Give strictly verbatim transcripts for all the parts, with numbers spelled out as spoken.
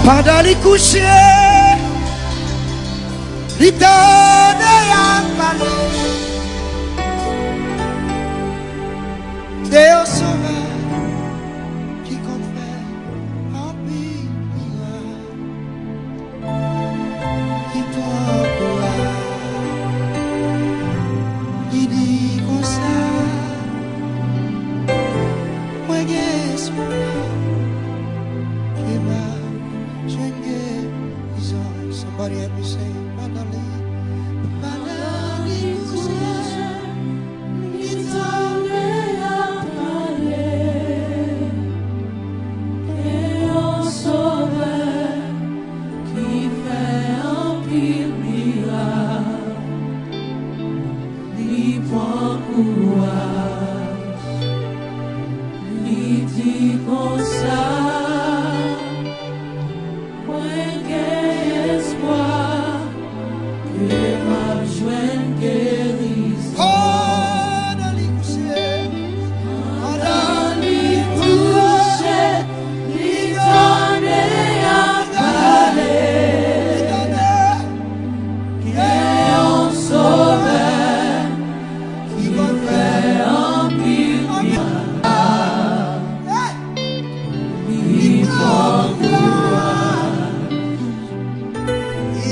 Pandan li kouche, li tande y ap pale de yon Sovè ki konn fè anpil mirak. Li pran kouraj, li di konsa, mwen gen espwa ke m a jwenn gerizon. Somebody help me say, pandan li, pandan li kouche, li tande y ap pale de yon Sovè ki fè anpil mirak. Li pran kouraj, li di konsa, mwen gen espwa ke m ap jwenn gerizon. Pandan li kouche, pandan li kouche, li tande y ap pale. Li tande. Gen yon Sovè ki konn fè anpil mirak. Li pran kouraj,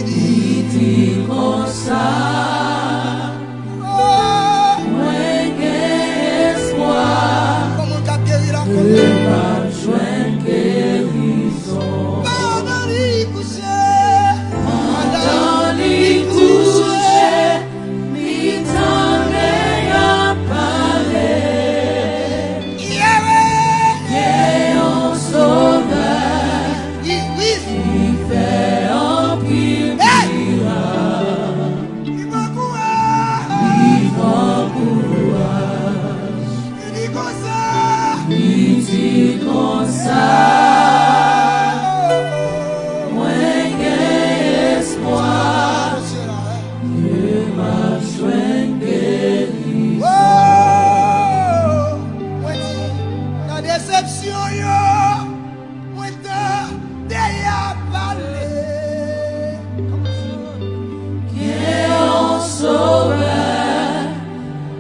li di konsa, mwen gen espwa ke m ap jwenn gerizon. Pandan li kouche, pandan li kouche, li tande y ap pale. Gen yon Sovè ki fè anpil mirak. Li pran kouraj. Li pran kouraj. Li di konsa. Li di konsa, mwen gen espwa ke m ap jwenn gerizon. Oh! Mwen di, nan desepsyon yo, mwen tande y ap pale. Gen yon Sovè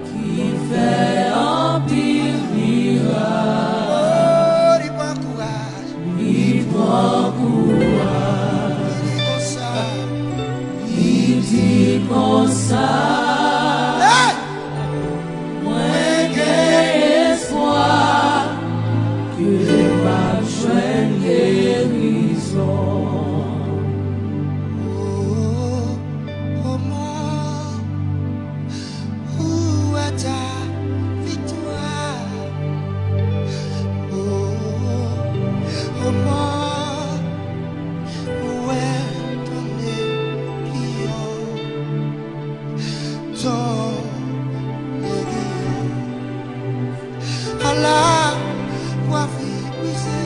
ki fè anpil mirak. Oh, li pran kouraj. Li pran kouraj. Li di konsa. Li di konsa. Hey! Mwen gen espwa ke m ap jwenn gerizon. Oh, oh, mò, ou wè ta viktwa. Oh, oh, mò, ou wè tonnè ki yon tonnè. Ala, kwa fi brize.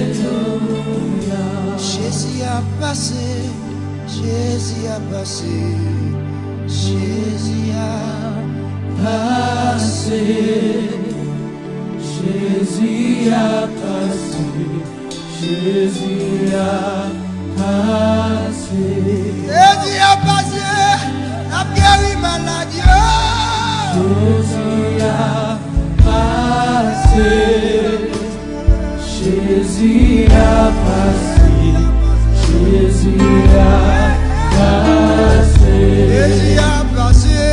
Alelouya. Jezi ap pase, Jezi ap pase, Jezi ap pase, Jezi ap pase, Jezi ap pase. Jezi ap pase, l ap geri malad yo. Jezi ap pase. Jezi ap pase, Jezi ap pase. Jezi ap pase,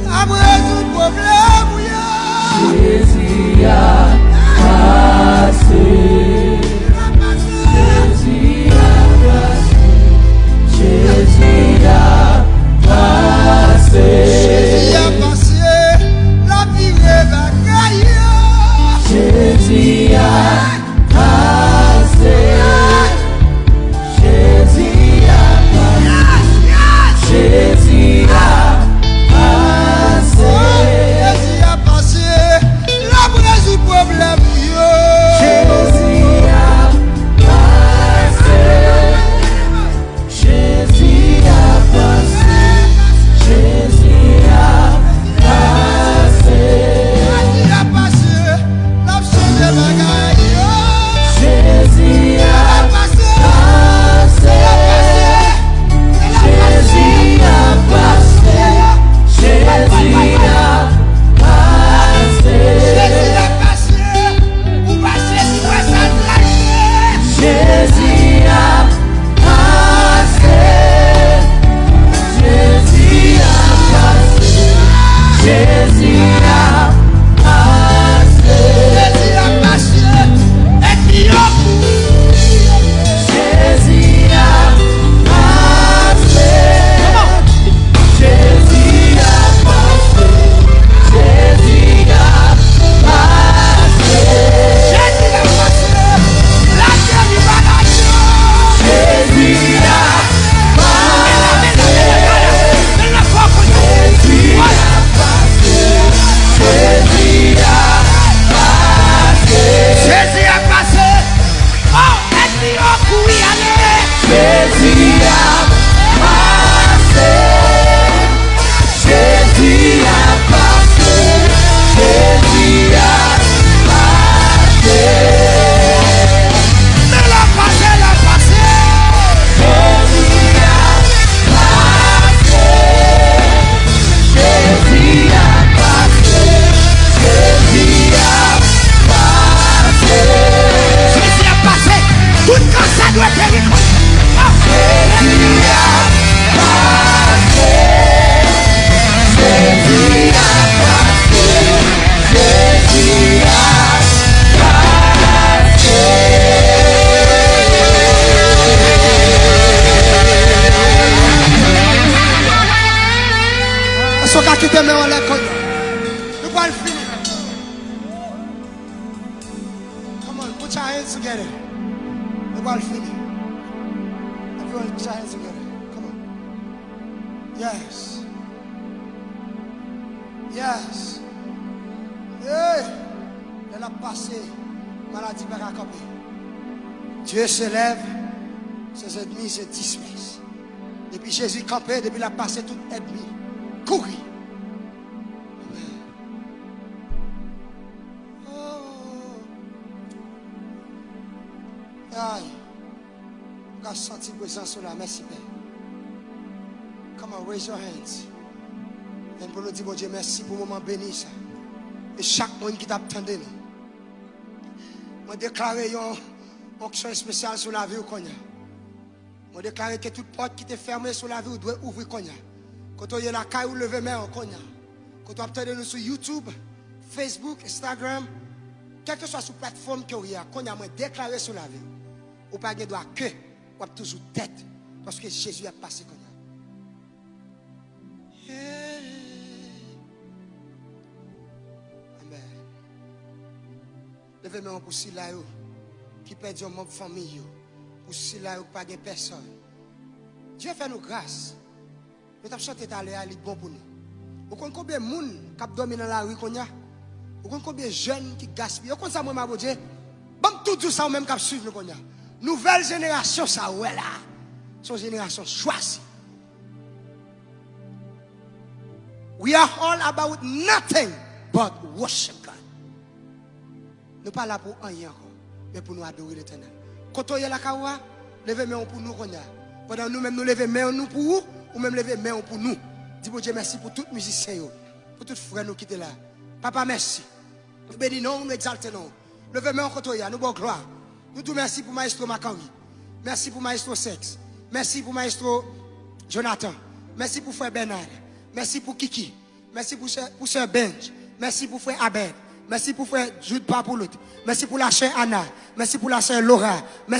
l ap rezoud pwoblèm ou yo. Jezi ap pase, Jezi ap pase, Jezi Jezi ap pase. Jezi ap pase. Jezi ap pase. Jezi ap pase. Ènmi yo kouri ale. Jezi ap pase. Jezi ap pase. Jezi ap pase. Jezi ap pase. Laderi maladi. Jezi ap pase. Jezi ap pase. Jezi ap pase. Jezi ap pase. Oh, ènmi yo kouri ale. Jezi ap pase. Jezi ap pase. Jezi ap pase. Men l ap pase, l ap pase. Jezi ap pase. Jezi ap pase. Jezi ap pase. Jezi ap pase. Tout kansè dwe geri kounye a. Jezi ap pase. Jezi ap pase. Jezi ap pase. Èske w ka kite men w anlè kounye a? Nou pral fini. Come on, put your hands together. Nou pral fini. Everyone, put your hands together. Come on. Yes. Yes. Hey! Lè l ap pase, maladi pa ka kanpe. Dieu se lève, ses ennemis se dispersent. Depi Jezi kanpe, depi l ap pase, tout ènmi kouri. Amen. Oh. Ay. M ka santi prezans ou la. Mèsi, Pè. Come on, raise your hands. And pou nou di Bondye mèsi pou moman beni sa. E chak moun ki t ap tande nou. Mwen deklare yon onksyon espesyal sou lavi w kounye a. Mwen deklare ke tout pòt ki te fèmen sou lavi w dwe ouvri kounye a. Kote w ye lakay ou, leve men w kounye a. Kote w ap tande nou sou YouTube, Facebook, Instagram, kèlkeswa sou platfòm ke w ye a, kounye a mwen deklare sou lavi w. Ou pa gen dwa ke, w ap toujou tèt, paske Jezi ap pase kounye a. Hey. Amen. Leve men w pou sila yo ki pèdi yon manm fanmi yo, pou sila yo ki pa gen pèsòn. Dye fè nou gras. Nou t ap chante talè a, li bon pou nou. Ou konn konbyen moun k ap dòmi nan lari kounye a? Ou konn konbyen jèn ki gaspiye? Ou konn sa mwen renmen a Bondye? Ban m tou di w sa, ou menm k ap swiv nou kounye a. Nouvèl jenerasyon sa ou wè la, se yon jenerasyon chwazi. We are all about nothing but worship God. Nou pa la pou anyen ankò, men pou nou adore Letènèl. Kote w ye lakay ou a, leve men w pou nou kounye a. Pandan nou menm nou leve men nou pou ou, ou menm leve men w pou nou. Di Bondye mèsi pou tout mizisyen yo, pou tout frè nou ki te la. Papa, mèsi. Nou beni non w, nou egzalte non w. Leve men w kote w ye a, nou ba w glwa. Nou di w mèsi pou Mayestwo Marc-Henry. Mèsi pou Mayestwo Sèks. Mèsi pou Mayestwo Jonathan. Mèsi pou frè Bernard. Mèsi pou Kiki. Mèsi pou sè, pou sè Benj. Mèsi pou frè Abed. Mèsi pou frè Jude Papoulout. Mèsi pou la sè Ana. Mèsi pou la sè Laura. Mèsi